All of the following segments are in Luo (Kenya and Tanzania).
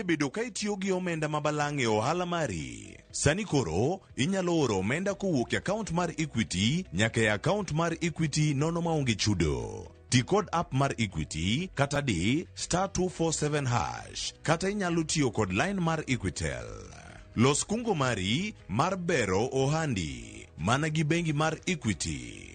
isebedo ka itiyo gi omenda ma balang' e ohala mari? Sani koro inyalo oro omenda kowuok e akaont mar Equity nyaka e akaont mar Equity nono maonge chudo. Ti kod app mar Equity kata di star 247 hash kata inyalo tiyo kod line mar Equitel. Los kungo mari mar bero ohandi mana gi bengi mar Equity.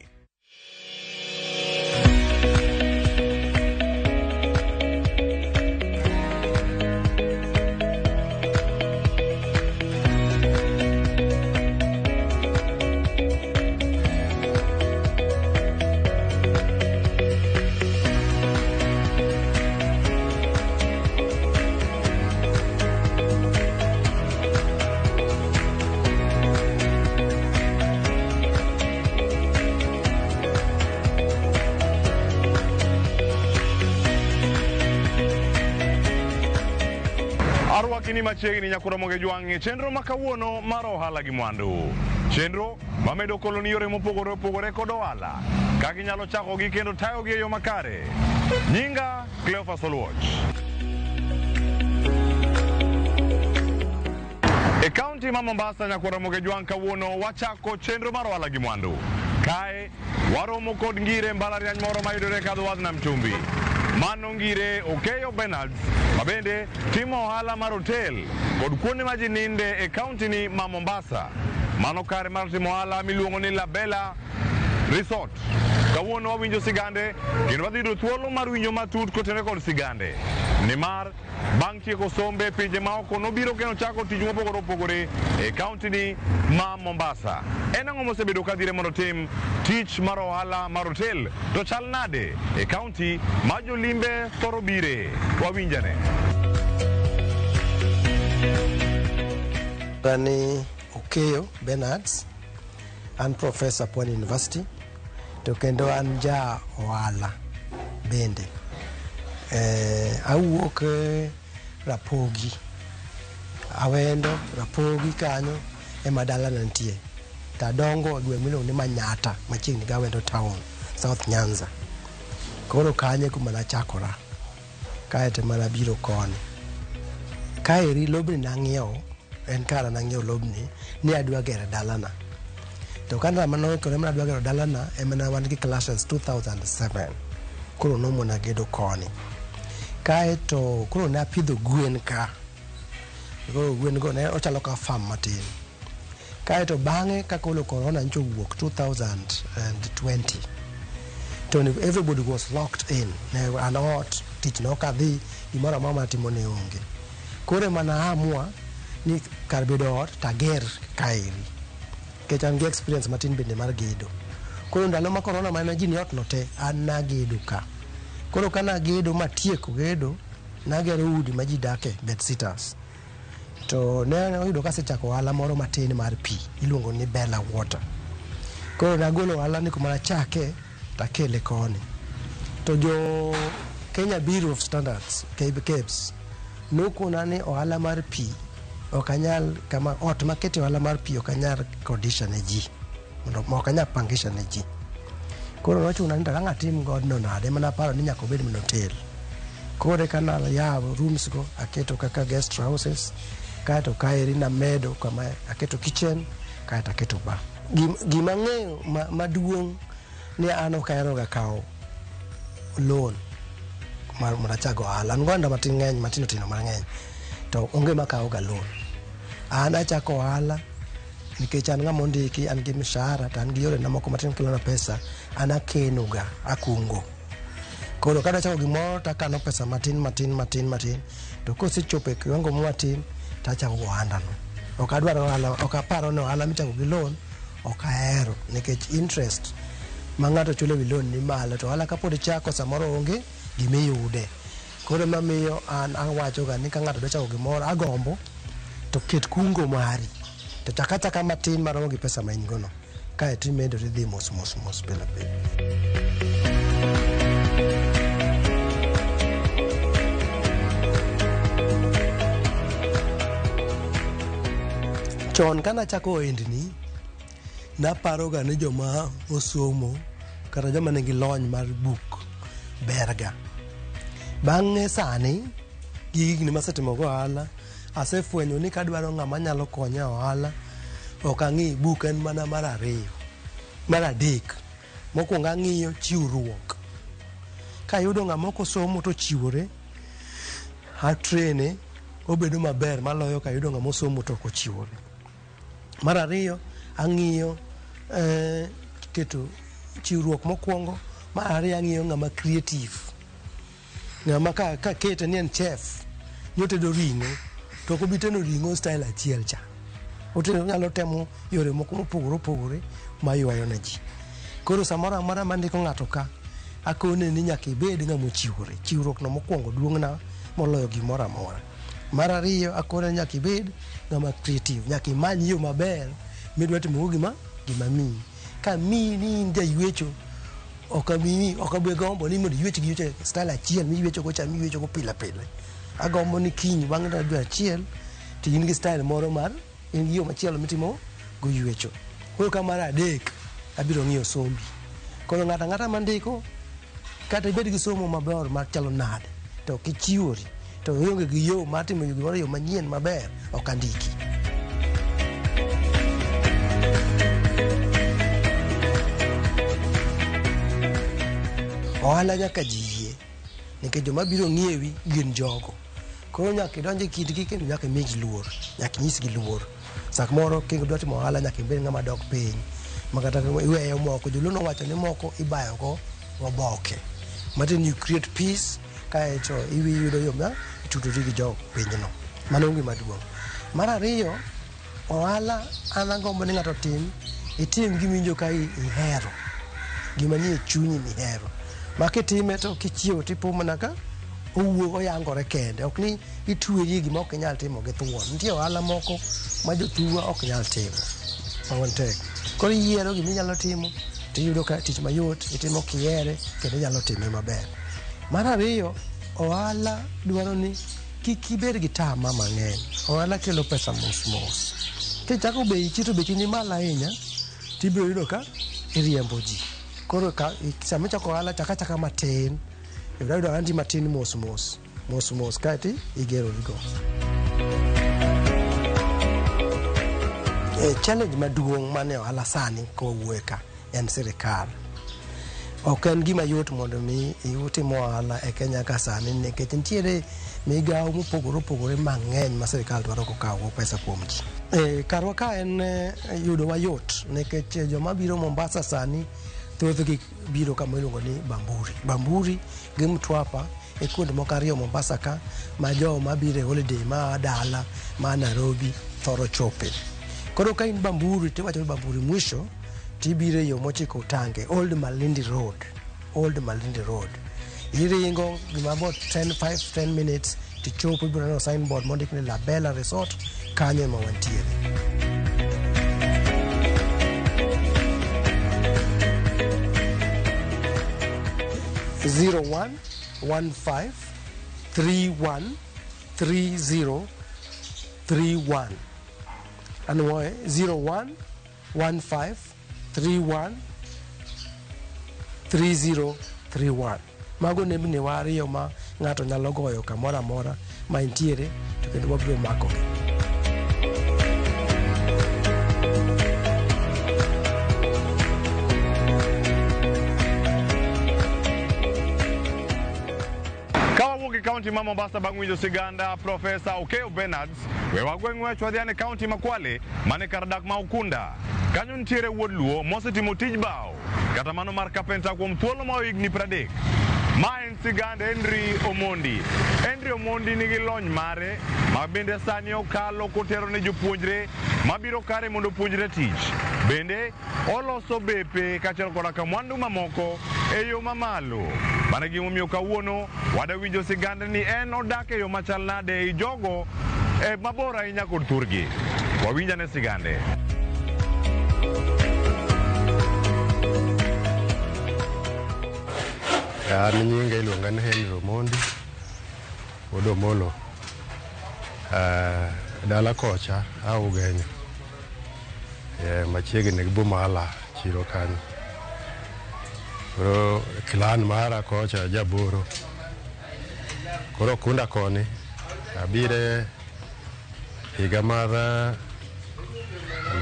Arwakini machiegni nyakura Jwang' e chenro ma kawuono mar ohala gi mwandu. Chenro mamedo koloni yore mopogore opogore kod ohala ka ginyalo chakogi kendo tayogi e yo makare. Nyinga Cleophas Oluoch. E kaunti ma Mombasa nyakwara Jwang' kawuono wachako chenro mar ohala gi mwandu. Kae waromo kod ngire mbalariany moro mayudore e kadho wadh nam chumbi. Mano ngire Okeyo Bernards mabende timo ohala mar hotel kod kuonde ma ji ninde e kaunti ni ma Mombasa. Mano kare mar timo ohala miluongo ni La Bella Resort. Kawuono wawinjo sigande kendo wadhi yudo thuolo mar winjo matut kotenore kod sigande. Nimar bang' tieko sombe e pinje maoko nobiro kendo chako tich mopogore opogore e kaunti ni ma Mombasa. En ang'o mosebedo ka dhire mondo otim tich mar ohala mar hotel to chal nade e kaunti ma jolimbe thoro bire? Wawinjane. Ni Okeyo Bernards, an professor Pwani University to kendo an ja ohala bende. Awuok Rapogi, Awendo, Rapogi kanyo ema dalana nitie. To adongo e gweng' miluongo ni Manyata machiegni gi Awendo town, South Nyanza. Koro kanyo e kuma nachakora kaeto ema nabiro koni. Kaeri lobni nang'iewo, en kara nang'iewo lobni ni adwa gero dalana. To kane mano ema nadwa gero dalana ema ne wan gi clashes 2007. Koro nomona gedo koni. Kaeto koro napidho gwen ka. Koro gwen go ne ochalo ka farm matin. Kaeto bang'e ka koro corona nyocha owuok 2020 to everybody was locked in. Ne an ot, tich ne ok adhi, gimoro amora manatimo ne onge. Koro ema na amua ni kar bedo ot tager kaeri. Nikech an gi experience matin bende mar gedo. Koro ndalo ma corona mane ji ni ot no te, an nagedo ka. Koro ka nagedo matieko gedo, nagero udi ma ji dake, bed sitters. To ne oyudo kasechako ohala moro matin mar pi, iluongo ni Bella Water. Koro nagolo ohala ni kuma nachake, takele koni. To jo Kenya Bureau of Standards, KEBS, nokona ni ohala mar pi ok anyal, kama ot makete ohala mar pi ok anyal kodisha ne ji. Mondo ok anyal pangisha ne ji. Koro nochuna ni to ang' atim godno nade, ema naparo ni nyaka obed mana hotel. Koro eka nayawo rooms go aketo kaka guest houses, kaeto kaeri namedo kama aketo kitchen, kaeto aketo bar. Gima ang'eyo maduong' ni an ok ahero ga kawo loan mar mondo achak ohala. An go matin ng'eny matindo tindo mang'eny to onge makawo ga loan. An achako ohala nikech an ng'ama ondiki, an gi mshahara to an gi yorena moko matin kelona pesa, an akeno ga, akungo. Koro kadwa chako gimoro to akano pesa matin matin matin matin to kosechopo e kiwango matin to achako go ohanda no. Ok adwar ohala, ok aparo ni ohala michako gi loan ok ahero nikech interest ma ng'ato chulo e wi loan ni malo to ohala kapod ichako samoro onge gimiyude. Koro ema miyo an awacho ga ni ka ng'ato dwa chako gimoro agombo to ket kungo mari to chak achaka matin maromo gi pesa ma in go no kaeto imedo tidhi mos mos mos pile pile. Chon kana achako ohendni, naparoga ni joma osomo kata joma nigi lony mar buk berga. Bang'e sani, Gi higni masetimo go ohala, asefwenyo ni kadwaro ng'ama nyalo konya e ohala, ok ang'i buk en mana mar ariyo, mar adek. Mokwongo ang'iyo chiwruok. Kayudo ng'ama ok osomo to ochiwore, atrene obedo maber maloyo kayudo ng'ama osomo to ok ochiwore. Mar ariyo, ang'iyo keto chiwruok mokwongo. Mar ariyo, ang'iyo ng'ama creative. Ng'ama ka kete ni en chef, ni otedo ring'o, to ok obi tedo ring'o style achiel cha. Otedo, onyalo temo yore moko mopogore opogore maywayo ne ji. Koro samoro amora mandiko ng'ato ka, akone ni nyaka ibed ng'ama ochiwore. Chiwruok no mokwongo duong'na moloyo gimoro amora. Mar ariyo, akone ni nyaka ibed ng'ama creative. Nyaka imany yo maber midwa timogo gima miyi. Ka miyi ni in jaywecho, ok amiyi, ok abi gombo ni mondo iywech gi ywecho style achiel miywecho go cha miywecho go pile pile. Agombo ni kiny bang' dwe achiel to in gi style moro mar in gi yo machielo mitimo go ywecho. Koro ka mar adek, abiro ng'iyo sombi. Koro ng'ato ang'ata mandiko, kata ibed gi somo maber machalo nade, to ok ichiwori, to ionge gi yo mar timo gimoro e yo manyien maber, ok andiki. Ohala nyaka ji yie, nikech joma biro ng'iewi gin jogo. Koro nyaka idonj e kindgi kendo nyaka imigi luor, nyaka inyisgi luor. Samoro kidwa timo ohala nyaka ibed ng'ama dok piny, makata iweyo moko. Joluo nowacho ni moko ibayo go oboke. Matiende ni you create peace, kaeto iyudo yo ma itudori gi jo pinyno. Mano gima duong'. Mar ariyo, ohala an agombo ni ng'ato otim, itim gimiwinjo ka ihero. Gima nie chunyi mihero. Ma kitime to kichiewo tipo mana ka owuok oyangore kende. Ok ni itweri e gima ok inyal timo gi thuon. Nitie ohala moko ma jothurwa ok nyal timo. Mago tek. Koro iyiero gima inyalo timo tiyudo ka tich mayot, itimo kihere kendo inyalo time maber. Mar ariyo, ohala dwaro ni kik ibed gi tama mang'eny. Ohala kelo pesa mos mos. Kichako bechi to bechi ni malo ahinya, tibiro yudo ka iriembo ji. Koro ka sama ichako ohala chak achaka matin, ibiro yudo ohandi matin mos mos, mos mos kaeto igerori go. Challenge maduong' mane ohala sani kawawuoye ka en sirikal. Ok en gima yot mondo mi utim ohala e Kenya ka sani nikech nitiere migawo mopogore opogore mang'eny ma sirikal dwaro kokawo pesa kuom ji. Karwa ka en yudo wa yot nikech joma biro Mombasa sani thothgi biro kama iluongo ni Bamburi. Bamburi gi Mtwapa e kuonde moko ariyo Mombasa ka ma joma biro e holiday ma dala ma Nairobi thoro chope. Koro ka in Bamburi tiwacho ni Bamburi mwisho tibiro e yo mochiko Utange, Old Malindi Road. Old Malindi Road. Iringo gima about 10, 5, 10 minutes tichopo ibiro neno signboard mondik ni La Bella Resort kanyo ema wantiere. 0115313031. Anwoye 0115313031. Mago nembni wa ariyo ma ng'ato nyalo goyo kamoro amora ma entiere to kendo wabiro makogi. Ka wawuok e kaunti ma Mombasa bang' winjo siganda Profesa Okeyo Bernards, we wagweng' wach wadhi ane kaunti ma Kwale mane kar dak ma Ukunda. Kanyo nitiere wuod Luo mosetimo tij bao kata mano mar kapenta kuom thuolo ma higni 30. Ma en sigand Henry Omondi. Henry Omondi nigi lony mare ma bende sani okalo kotero ne jopuonjre mabiro kare mondo opuonjre tich. Bende oloso bepe kaachiel koda ka mwandu mamoko e yo mamalo. Mano e gimomiyo kawuono wadawinjo sigand ni en odak e yo machal nade ei jogo e mabor ahinya kod thurgi. Wawinj ane sigande. An nyinga iluonga ni Henry Omondi, wuod Omolo. Dala kocha a Ugenya. Machiegni gi Bumala chiro kanyo. Koro clan mara kocha Jaboro. Koro Ukunda koni Abire higa mar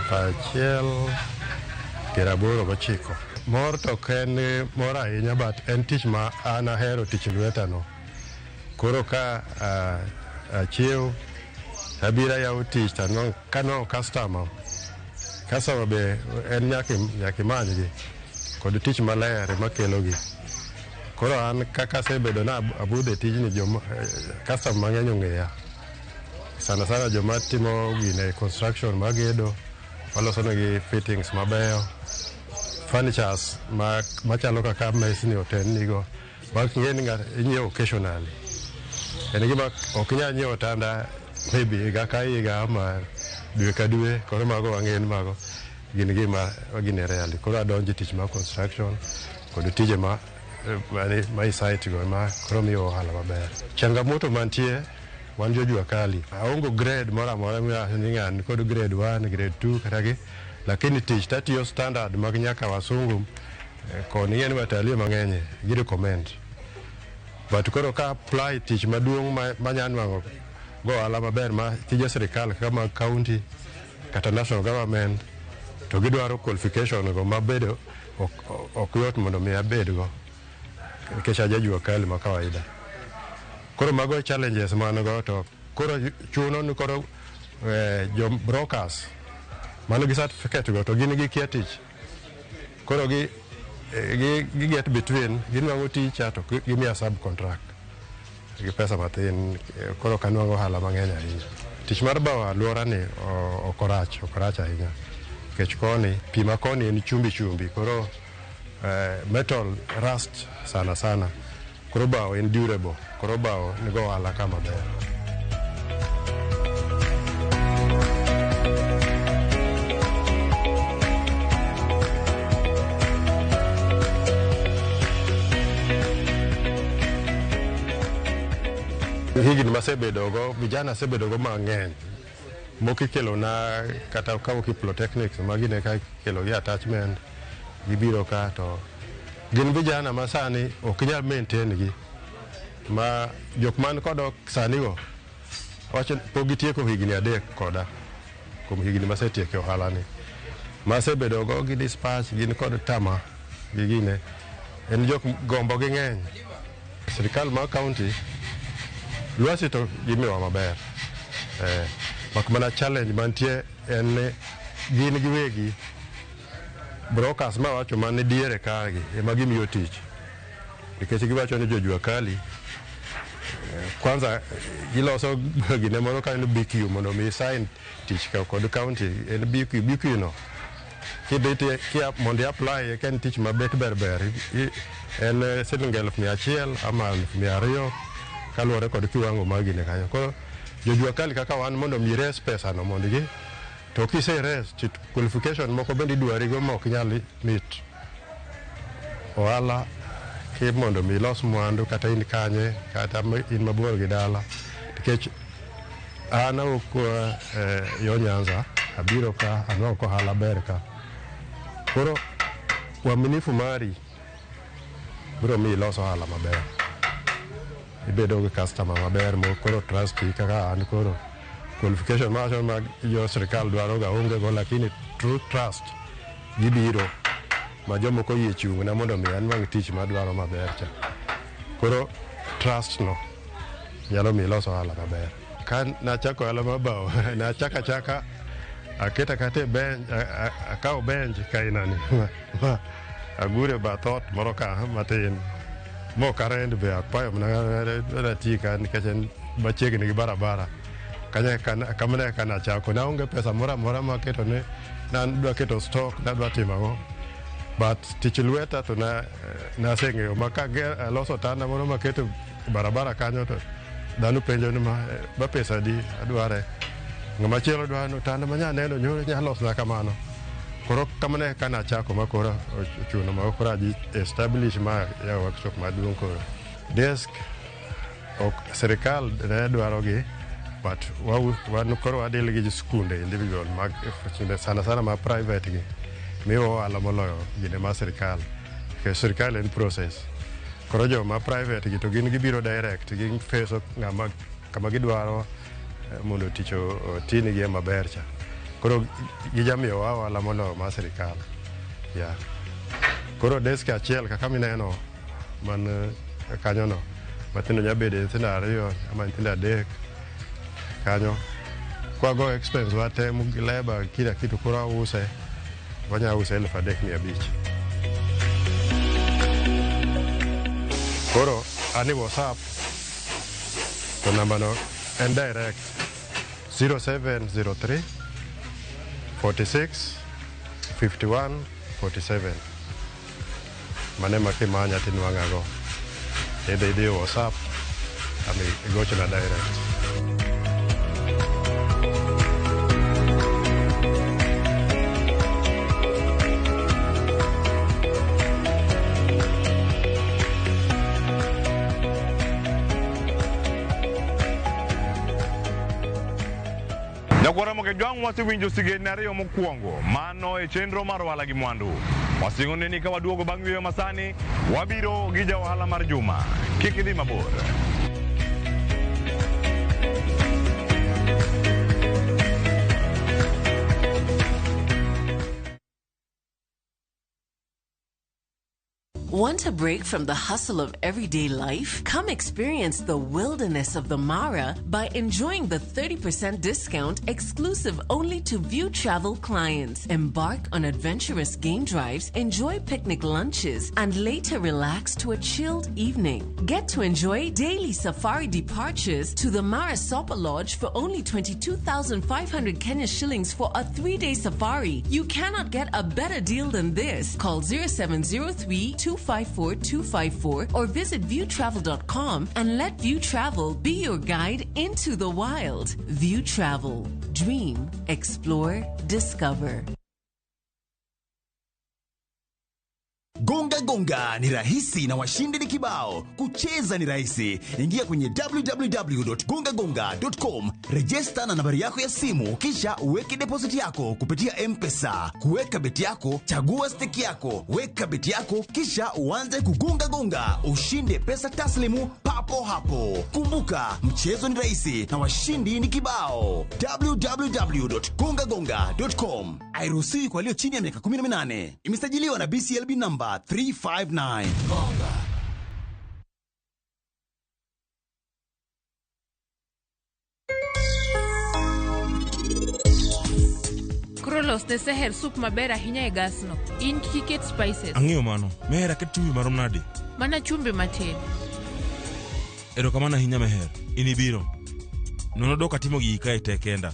1989. Mor to ok en mor ahinya, but en tich ma an ahero, tich lweta no. Koro ka achiew abiro ayawo tich to kanwang'o customer, customer be en nyaka imanygi kod tich maler ema kelogi. Koro an kaka asebedo na abudho e tijni, joma customer mang'eny ong'eya. Sana sana joma timo gine construction, magedo, waloso negi fittings mabeyo, furnitures machalo kaka mesni, otennigo ma ng'e ni ng'ato inyiewo occasionally. En gima ok inyal nyiewo otanda maybe higa ka higa ama dwe ka dwe. Koro mago wang'e ni mago gin gima gine rarely. Koro adonjo e tich mar construction kod tije ma i site go ema koro miyo ohala maber. Changamoto mantie, wan jo jua kali, aongo grade moro amora miwacho ni ng'ani kod grade 1, grade 2 kata gi, lakini tich tatiyo standard mag nyaka wasungu koni. Ing'e ni watalii mang'eny gi recommend, but koro ka apply tich maduong' manya nwang'o go ohala maber, ma tije sirikal kaka mag county kata national government, to gidwaro qualification go mabedo ok yot mondo mi abedgo nikech aja jua kali ma kawaida. Koro mago challenges man go. To koro chuno ni koro jo brokers man gi certificate go to gin gikia tich, koro gi get between, ginwang'o tich cha to gimiya subcontract gi pesa mathin. Koro ok anwang'o ohala mang'eny ahinya. Tich mar bao alwora ni ok orach, ok orach ahinya nikech koni pi ma koni en chumbi chumbi, koro metal rust sana sana. Koro bao en durable, koro bao nigo ohala ka maber. Higni masebedogo, vijana asebedogo mang'eny. Moko ikelona kata kawuok e polytechnics, magine ka ikelo gi attachment, gibiro ka to gin vijana ma sani ok inyal maintain gi. Ma jok man kod sani go wacho pok gitieko higni 3 koda kuom higni masetieko e ohala ni. Masebedogo gi dispatch gin kod tama gi gine en jok gombo gi ng'eny. Sirikal mar county lwasi to gimiyowa maber, mak mana challenge mantie en ni gin giwegi brokers mawacho man diere kargi ema gimiyo tich, nikech giwacho ni jojua kali kwanza giloso gine moro ka en BQ mondo mi sign tich kod county en BQ. BQ no kidhi mondo i apply ka en tich mabet ber ber en siling 100,000 ama 200,000 kaluwore kod kiwango mar gine kanyo. Koro jojua kali kaka wan mondo mi res pesa no mondo gi to kise res to qualification moko bende idwarigo ma ok nyal meet. Ohala ki mondo mi ilos mwandu kata in kanye kata in mabor gi dala, nikech an awuok yo Nyanza, abiro ka anwang'o ka ohala ber ka. Koro uaminifu mari biro miyo ilos ohala maber, ibedo gi customer maber mo koro trust kaka an. Koro qualification mawacho mag jo sirikal dwaro ga onge go, lakini true trust gibiro ma jomoko oyie chung'na mondo mi anwang' tich madwaro maber cha. Koro trust no nyalo miyo ilos ohala maber. Ka nachako ohala mar bao, nachako achaka aketo akata e bench, akawo bench kainani ma aguro e bath ot moro ka matin mok arend be akwayo mana nati ka nikech en machiegni gi barabara kanyo. Kamano eka nachako. Naonge pesa moro amora maketo ni nadwa keto stock, nadwa timo ang'o, but tich lweta to na naseng'eyo ma ka aloso otanda moro maketo e barabara kanyo to dhano penjo ni ma pesa adi, adware. Ng'ama chielo dwaro ni otanda ma nyaneno nyoro nya losna kamano. Koro kamano eka nachako ma koro ochuno ma koro aji establish ma yawo workshop maduong'. Koro desk ok sirikal ne dwaro gi, but wan koro wadil gi skunde individual mag skunde sana sana ma private gi miyo ohala moloyo gine mar sirikal, nikech sirikal en process. Koro joma private gi to gin gibiro direct gifeso ng'ama kama gidwaro mondo tich otinigi maber cha. Koro gijamiyowa ohala moloyo mar sirikal. Yeah. Koro desk achiel kaka mineno man kanyono, matindo nyalo bedo nyithindo 2 ama nyithindo 3 kanyo. Kwago expense wa te gi labour kila kitu koro ause, wanyalo use 3,500. Koro an e WhatsApp to namba no en direct 0703 46 51 47. Mano ema kimanya tinwang'ago. Idhi idhi e WhatsApp ama igochona direct. Nyakwara Mokejwang' wasewinjo sigendni 2 mokwongo mano e chenro mar ohala gi mwandu. Wasingo ni ka waduogo bang' yweyo masani, wabiro gi ja ohala mar juma. Kik idhi mabor. Want a break from the hustle of everyday life? Come experience the wilderness of the Mara by enjoying the 30% discount exclusive only to View Travel clients. Embark on adventurous game drives, enjoy picnic lunches, and later relax to a chilled evening. Get to enjoy daily safari departures to the Mara Sopa Lodge for only 22,500 Kenya shillings for a 3-day safari. You cannot get a better deal than this. Call 0703 254 254 or visit viewtravel.com and let View Travel be your guide into the wild. View Travel. Dream, explore, discover. Gonga Gonga ni rahisi na washindi ni kibao. Kucheza ni rahisi. Ingia kwenye www.gongagonga.com, register na nambari yako ya simu, kisha uweke deposit yako kupitia M-Pesa. Kuweka beti yako, chagua stake yako, weka beti yako, kisha uanze kugonga gonga, ushinde pesa taslimu papo hapo. Kumbuka, mchezo ni rahisi na washindi ni kibao. www.gongagonga.com. Hairuhusiwi kwa walio chini ya miaka 18. Imesajiliwa na BCLB number 359. Koro losne Seher sup maber ahinya e gasno. In kik iket spices. Ang'eyo mano. Meher aket chumbi marom nade? Mana chumbi matin. Erokamano ahinya Meher. In ibiro. Nono dok atimo gigi kae te kenda.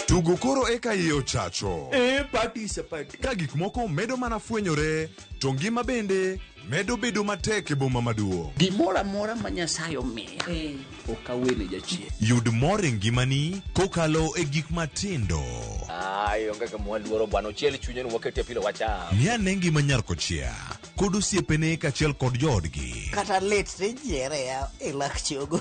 Tugo koro eka iye ochacho. Party is a party. Ka gik moko medo mana fwenyore, to ngima bende medo bedo matek e boma maduong'. Gimoro amora ma Nyasaye omiya, ok awene jachien. Yud mor e ngimani kokalo e gik matindo. Ai, onge gima waluoro bwana, ochiel chunye ni wakete pilo wacham. Ng'i ane ngima nyar kochia kod osiepene kaachiel kod joodgi. Kata lit tinyiere ya e lak chogo.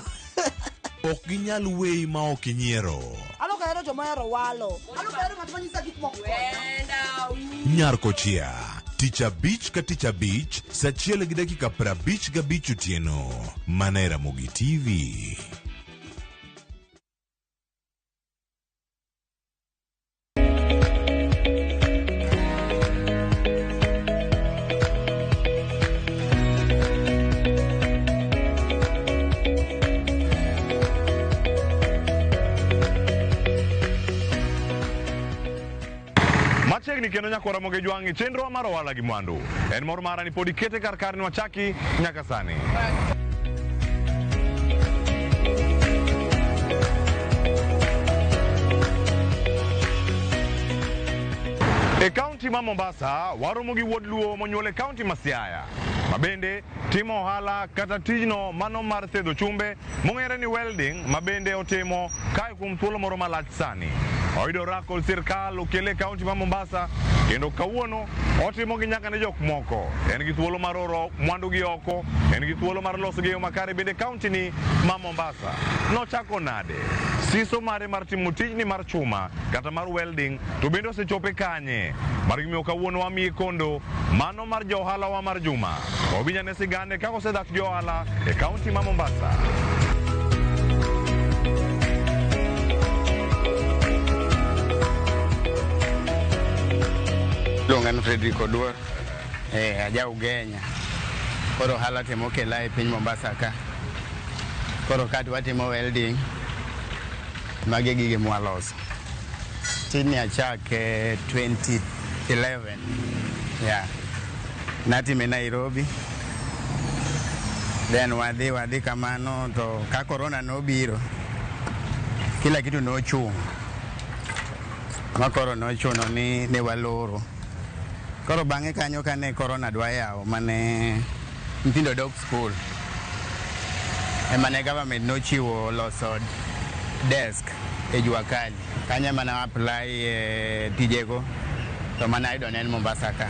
Ok ginyal weyi ma ok inyiero. An ok ahero joma ohero walo. An ok ahero ng'at ma nyisa gik moko. Nyar kochia, tich abich ka tich abich, saa 1:55 otieno. Mana e Ramogi TV. Machiegni kendo nyakwara Mokejwang' e chenro mar ohala gi mwandu. En mor mara ni pod ikete kar kar ni wachaki nyaka sani. E kaunti ma Mombasa, waromo gi wuod Luo monyuol e kaunti ma Siaya, ma bende timo ohala kata tijno mano mar thedho chumbe mong'ere ni welding, ma bende otimo kae kuom thuolo moro malach sani. Oyudo rak kod sirkal okele e kaunti ma Mombasa kendo kawuono otimo gi nyaka ne jok moko. En gi thuolo mar oro mwandu gi oko, en gi thuolo mar loso gi yo makare bende kaunti ni ma Mombasa. Nochako nade? Siso mare mar timo tijni mar chuma kata mar welding to bende osechope kanye? Mar gimiyo kawuono wamiye kondo mano mar ja ohala wa mar juma. Wawinj ane sigane kaka osedak gi ohala e kaunti ma Mombasa. Iluonga ni Fredrick Oduor, aja Ugenya. Koro ohala temo kela e piny Mombasa ka. Koro ka to watimo welding, magi e gige mwaloso. Tijni achake 2011. Yeah. Natime Nairobi. Then wadhi kamano to ka corona nobiro, kila kitu nochung'. Ma koro nochuno ni ne waloro. Koro bang'e kanyo kane corona dwa yawo mane nyithindo dok school, ema ne government nochiwo loso desk e jua kali. Kanyo ema ne apply e tijego to mane ayudo ne en Mombasa ka.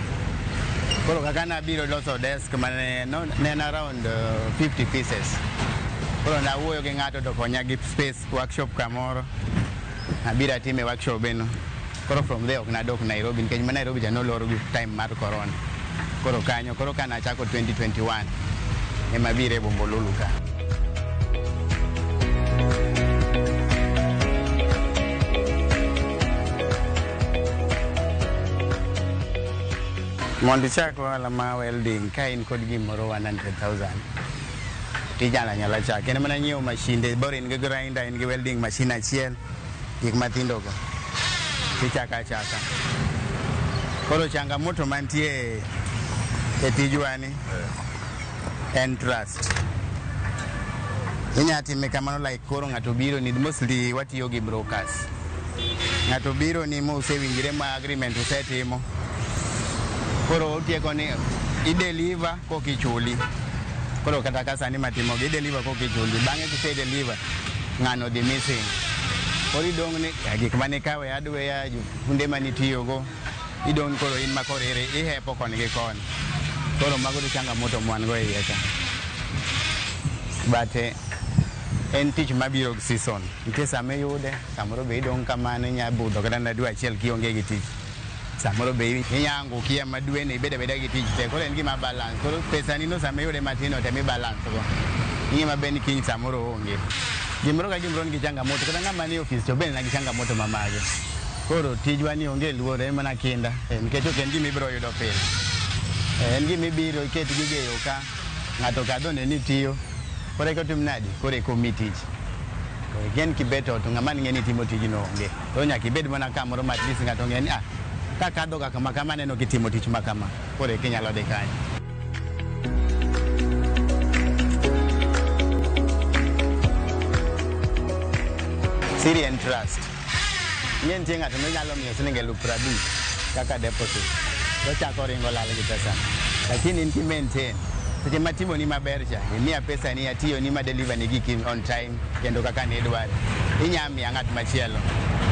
Koro kaka nabiro loso desk mane no, ne en around 50 pieces. Koro nawuoyo gi ng'ato to konya gi space workshop kamoro. Abiro atime workshop eno. Koro from there ok nadok Nairobi nikech ma Nairobi cha nolor gi time mar corona. Koro kanyo, koro ka nachako 2021 ema abiro e Bombolulu ka. Mondo ichak ohala ma welding ka in kod gimoro 100,000 tinyalo anyala chake. En mana nyiewo mashinde, bora in gi grinder, in gi welding machine achiel, gik mathindo go tichako achaka. Koro changamoto mantie e tijwa ni en trust. Inya time kamano like koro ng'ato biro ni mostly watiyo gi brokers. Ng'ato biro ni mosewinjre ma agreement usetimo. Koro utieko ni i deliver kokichuli. Koro kata ka sani matimo gi deliver kokichuli. Bang'e kise deliver ng'ano dhi missing. Koro idong' ni gik mane ikawe hardware, funde manitiyogo, idong' koro in ma koro ihepo koni gi koni. Koro mago to changamoto mwan go e iye ka. But en tich mabiro gi season. Nitie sama iyude, samoro be idong' kamano inya budho kata na dwe achiel kionge gi tich. Samoro be inya angukia ma dwe ni ibed abeda gi tich te. Koro en gima balance. Koro pesa ni no sama iyude matin no tem i balance go. Ing'e maber ni kiny samoro onge. Gimoro ka gimoro nigi changamoto. Kata ng'ama nie ofis to bende nigi changamoto ma mage. Koro tijwa ni onge luoro, en mana kinda. Nikech ok en gima ibiro yudo pile. En gima ibiro iket gige e yo ka, ng'ato kadho one ni itiyo, koro eka otim nadi? Koro eka omiyi tich. To igen kibet ot to ng'ama ng'e ni itimo tijno onge. Koro nyaka ibed mana kamoro ma at least ng'ato ong'e ni ah, kakadho ga kama kama aneno kitimo tich ma kama. Koro eka inyalo dhi kanyo. Siri en trust. Ing'e nitie ng'ato minyalo miyo siling 50,000 kaka deposit. Tochako ringo lal gi pesa. Lakini in ki maintain. Seche matimoni maber cha, imiya pesa ni atiyo ni ma deliver ni giki on time kendo kaka nidware. Inya miya ng'at machielo.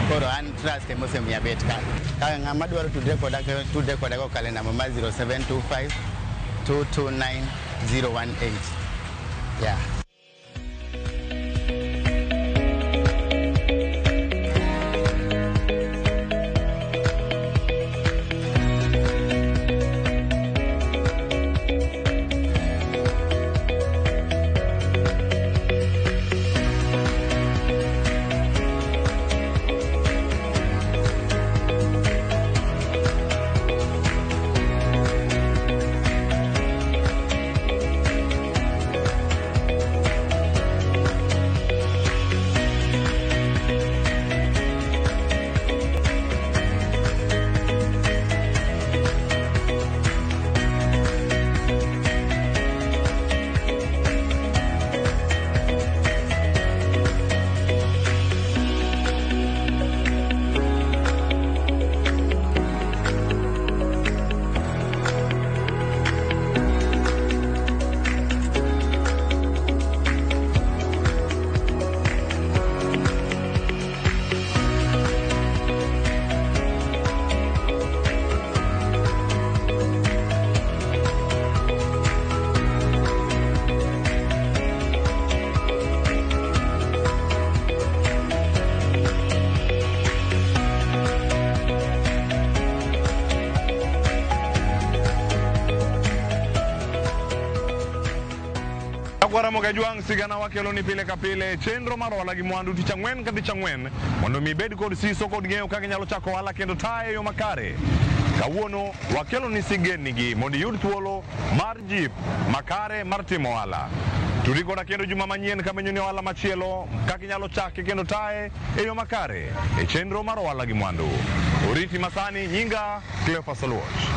Koro an trust ema osemiyo abet ka. Ka ng'ama dwaro tudre koda kokalo e namba mar 0725 229 018. Yeah. Nyakwara Ramogi Ajwang' sigana wakelo ni pile ka pile chenro mar ohala gi mwandu tich ang'wen ka tich ang'wen mondo mi ibed kod siso kod ng'eyo kaka inyalo chako ohala kendo taye e yo makare. Kawuono wakelo ni sigendnigi mondo iyud thuolo mar jip makare mar timo ohala. Tudi koda kendo juma manyien kamenyo ni ohala machielo kaka inyalo chake kendo taye e yo makare e chenro mar ohala gi mwandu. Oriti masani nyinga Cleophas Oluoch.